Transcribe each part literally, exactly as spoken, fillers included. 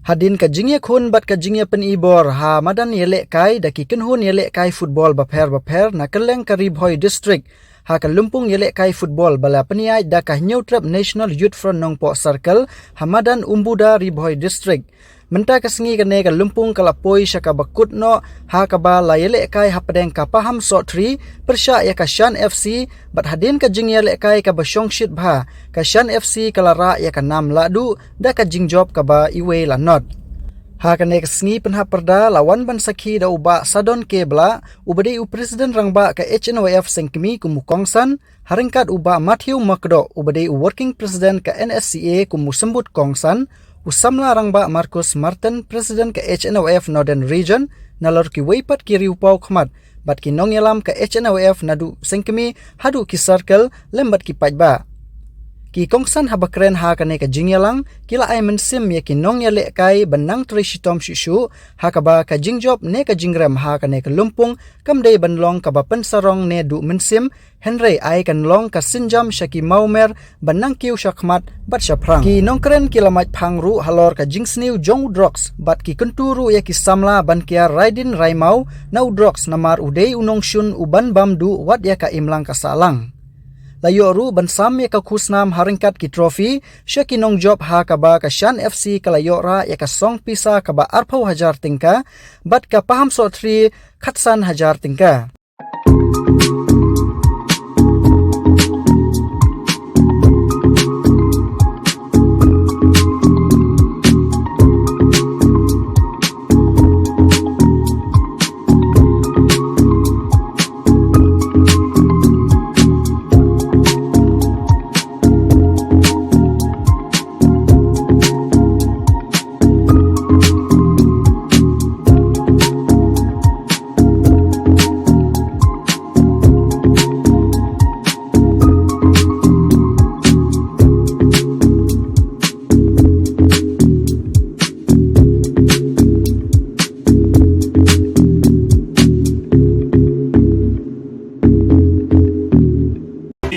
Hadien ka jingïakhun bad ka jingïapynibor ha madan ïalehkai da ki kynhun ïalehkai football bapher bapher na kylleng ka Ri Bhoi District, ha ka lympung ïalehkai football ba la pynïaid da ka Hynñiewtrep National Youth Front Nongpoh Circle ha madan Umbuda, Ri Bhoi District. Mynta ka sngi kane ka lympung ka la poi sha kaba kut noh, ha kaba la ïalehkai hapdeng ka Paham Sohthri pyrshah ïa ka Shan F C, bad hadien ka jingïalehkai kaba shongshit bha, ka Shan F C ka la rah ïa ka nam lahduh da ka jingjop kaba iwei la not. Ha kane ka sngi pynhap pyrda la wan ban sakhi da u Bah Sadon K Blah, uba dei u President Rangbah ka H N Y F Sengkmie kum u kongsan, ha ryngkat u Bah Matthew Makdoh, uba dei u Working President ka N S C A kum u symbud kongsan, u samla Rangbah Marcus Martin, President ka H N Y F Northern Region, nalor kiwei pat ki riewpaw khmat bad ki nongïalam ka H N Y F naduh Sengkmie haduh ki circle lem bad ki paidbah. Ki kongsan haba kren ha kane ka jingïalang, ki la ai mynsiem ïa ki nongïalehkai ban nang trei shitom shuh shuh, ha kaba ka jingjop ne ka jingrem ha kane ka lympung kam dei ban long kaba pynsarong ne duh mynsiem, hynrei ai kan long ka sienjam sha ki mawmer ban nang kiew shakhmat bad shaphrang. Ki nongkren ki la mait phang ruh halor ka jingsniew jong u drugs bad ki kyntu ruh ïa ki samla ban kiar raidien raimaw na u drugs namar u dei u nongshun uban bam duh wat ïa ka imlang ka sahlang. La ïoh ruh ban sam ïa ka khusnam ha ryngkat ki trophy sha ki nongjop, ha kaba ka Shan F C ka la ïoh rah ïa ka song pisa kaba arphew hajar tyngka, bad ka Paham Sohthri khatsan hajar tyngka.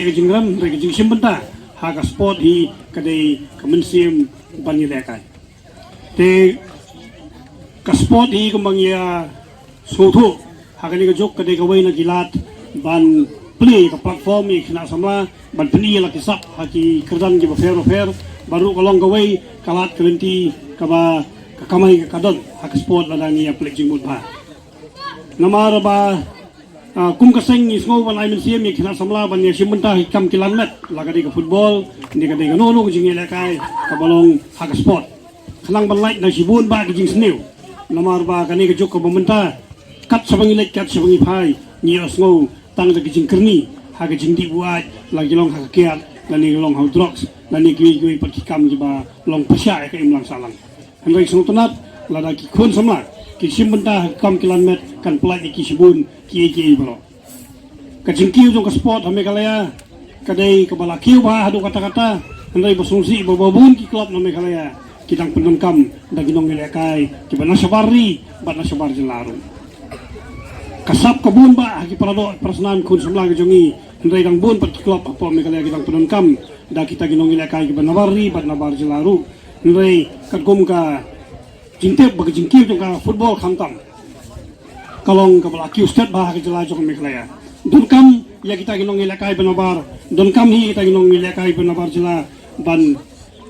Ka jingrem, ka jingshim bynta ha ka sport hi ka dei ka mynsiem ban ïalehkai. Te ka sport hi kumba ngi ïa sngewthuh ha kane ka juk ka dei kawei na ki lad ban plie ka platform ïa ki khynnah samla ban pyni ïa la ki sap ha ki kyrdan kiba pher bapher, bad ruh ka long kawei ka lad ka lynti kaba ka kamai ka don ha ka sport lada ngi ïa plie jingmut bha. Namar ba Ah, kum ka seng ngi sngew ban ai mynsiem ïa ki khynnah samla ban ïa shim bynta ha ki kam ki lan met, la ka dei ka football ne ka dei kano kano ka jingïalehkai kaba long ha ka sport. Khnang ban lait na shibun bah ki jingsniew. Namar ba kane ka juk kaba mynta, kat shaba ngi leit kat shaba ngi phai, ngi ïohsngew tang da ki jingkyrni ha ka jingdih buaid, la ki long ha ka kiad, lane ki long ha u drugs, lane kiwei kiwei pat ki kam kiba long pyrshah ïa ka imlang sahlang. Hynrei sngewtynnat, lada ki khun samla ki shim bynta ha ki kam ki lan met, kan pyllait ïa ki shibun kiei kiei baroh. Ka jingkiew jong ka sport ha Meghalaya ka dei kaba la kiew bha haduh katta katta, hynrei ba sngewsih ba babun ki club na Meghalaya ki dang pyndonkam da ki nongïalehkai kiba na shabar ri bad na shabar jylla ruh. Ka sap ka bun bah ha ki paradoh parasnam khun samla ka jong ngi, hynrei dang bun pat ki club hapoh Meghalaya ki dang pyndonkam da kita ki nongïalehkai kiba nabar ri bad nabar jylla ruh. Hynrei katkum ka jingtip ba ka jingkiew jong ka football khamtam ka long kaba la kiew stet bha ha ka jylla jong ka Meghalaya. Donkam ïa kita ki nongïalehkai ba nabar, donkam hi kita ki nongïalehkai ba nabar jylla ban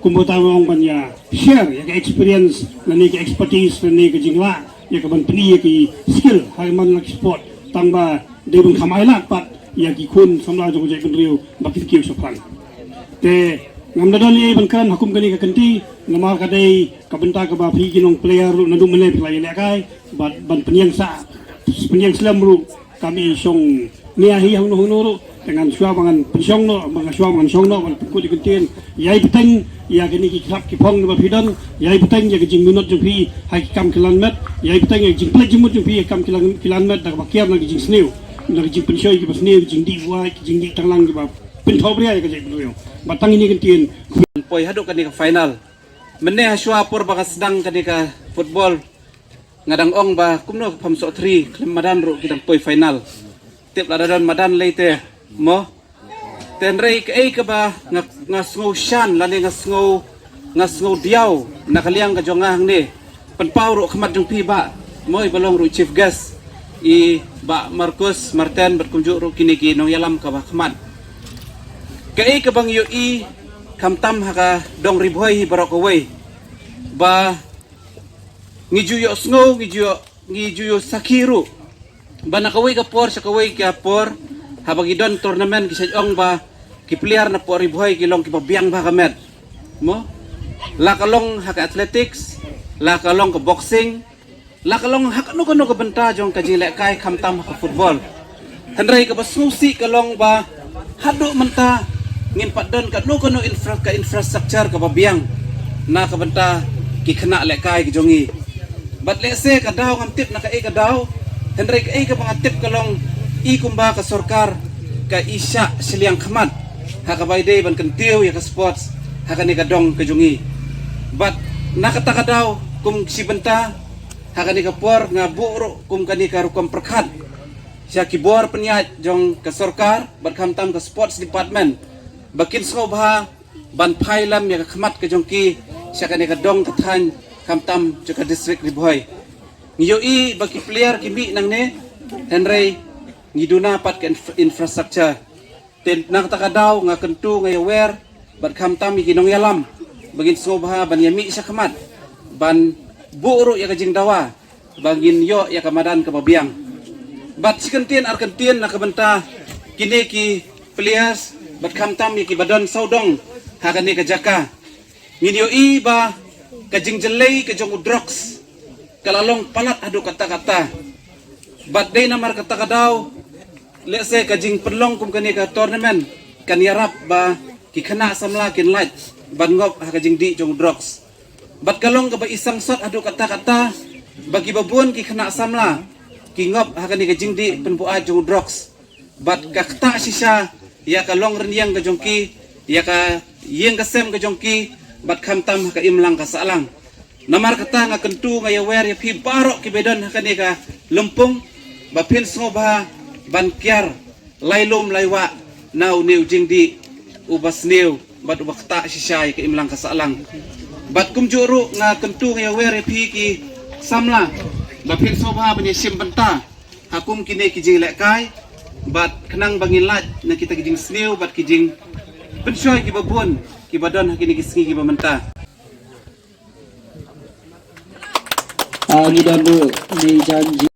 kumba tang ong ban ïa share ïa ka experience lane ka expertise lane ka jinglah ïa ka ban pyni ïa ki skill ha man la ki sport, tang ba dei ban kham ailad pat ïa ki khun samla jong ka jaitbynriew ba kin kiew shaphrang. Te ngam da don ei ban kren ha kum kane ka kynti, namar ka dei ka bynta kaba phi ki nong player ruh naduh mynne phi la ïalehkai, bad ban pynïeng sa, pynïeng slem ruh kam i shong nia hi hangno hangno ruh, te ngan shuwa ba ngan pynshong noh, ba ngan shuwa ba ngan shong noh ban pynkut ïa ka ktien. Ïai bteng ïa kine ki khap ki phong kiba phi don, ïai bteng ïa ka jingminot jong phi ha ki kam ki lan met, ïai bteng ïa ka jingpynleit jingmut jong phi ha ki kam ki lan, ki lan met, da kaba kiar na ka jingsniew, na ka jingpynshoi kiba sniew, ka jingdih buaid, ka jingdih tanglang kiba pynthawbria ïa ka jaitbynriew. Bad tang ine i ktien. Poi haduh kane ka final. Mynne ha shuwa por ba nga sdang kane ka football, nga dang ong ba kumno ka Paham Sohthri khlem madan ruh ki dang poi final. Tip lada don madan lei te mo. Te hynrei kaei kaba nga, nga sngew shan lane nga sngew Nga sngew diaw na ka liang ka jong nga hangne, pynpaw ruh khmat jong phi Bah, mo, i ba long ruh chief guest, i Bah Marcus Marten, bad kumjuh ruh kine ki nongïalam kaba khmat. Kaei kaba ngi ïohi khamtam ha ka dong Ri Bhoi hi baroh kawei, ba ngi ju ïohsngew, ngi ju ïoh, ngi ju ïohsakhi ruh ba na kawei ka por sha kawei ka por, haba ki don tournament, ki shait ong ba ki player na pdeng Ri Bhoi ki long kiba biang bha ka met, mo, la ka long ha ka athletics, la ka long ka boxing, la ka long ha kano kano ka bynta jong ka jinglehkai, khamtam ha ka football. Hynrei kaba sngewsih ka long ba haduh mynta ngim pat don kano kano infra-, ka infrastructure kaba biang na ka bynta ki khynnah lehkai ki jong ngi. Bad lehse ka daw ngam tip na kaei ka daw, hynrei kaei kaba nga tip ka long, i kumba ka sorkar ka i shah shiliang khmat ha kaba ïadei ban kyntiew ïa ka sports ha kane ka dong ka jong ngi. Bad na kata ka daw, kum shi bynta, ha kane ka por nga buh ruh kum kane ka rukom pyrkhat sha ki bor pynïaid jong ka sorkar bad khamtam ka sports department, ba kin sngewbha ban phai lem ïa ka khmat ka jong ki sha kane ka dong ka thaiñ, khamtam jong ka district Ri Bhoi. Ngi ïohi ba ki player ki mih nangne, hynrei ngi duna pat ka inf-, infrastructure. Te na kata ka daw nga kyntu, nga ïawer bad khamtam ïa ki nongïalam ba ngin sngewbha ban ïa mih sha khmat, ban buh ruh ïa ka jingdawa ba ngin ïoh ïa ka madan kaba biang. Bad shi kyntien ar kyntien na ka bynta kine ki players bad khamtam ïa ki ba don sawdong ha kane ka jaka. Ngin ïohi ba ka jingjyllei ka jong u drugs ka la long palat haduh katta katta. Bad dei namar kata ka daw, lehse ka jingpynlong kum kane ka tournament kan ïarap ba ki khynnah samla kin lait ban ngop ha ka jingdih jong u drugs. Bad ka long kaba i sangsot haduh katta katta ba kiba bun ki khynnah samla ki ngop ha kane ka jingdih pynbuaid jong u drugs. Bad ka ktah shisha ïa ka long rynïeng ka jong ki, ïa ka ïing ka sem ka jong ki, bad khamtam ha ka imlang ka sahlang. Namar kata nga kyntu, nga ïawer ïa phi baroh kiba don ha kane ka lympung, ba phin sngewbha ban kiar lai lum lai wah na une u jingdih uba sniew bad uba ktah shisha ïa ka imlang ka sahlang. Bad kumjuh ruh nga kyntu, nga ïawer ïa phi ki samla, ba phin sngewbha ban ïashim bynta ha kum kine ki jinglehkai, bad khnang ba ngin lait na kita ki jingsniew bad ki jingpynshoi kiba bun kiba don ha kine ki sngi kiba mynta. Ah, ngi don ruh ne jan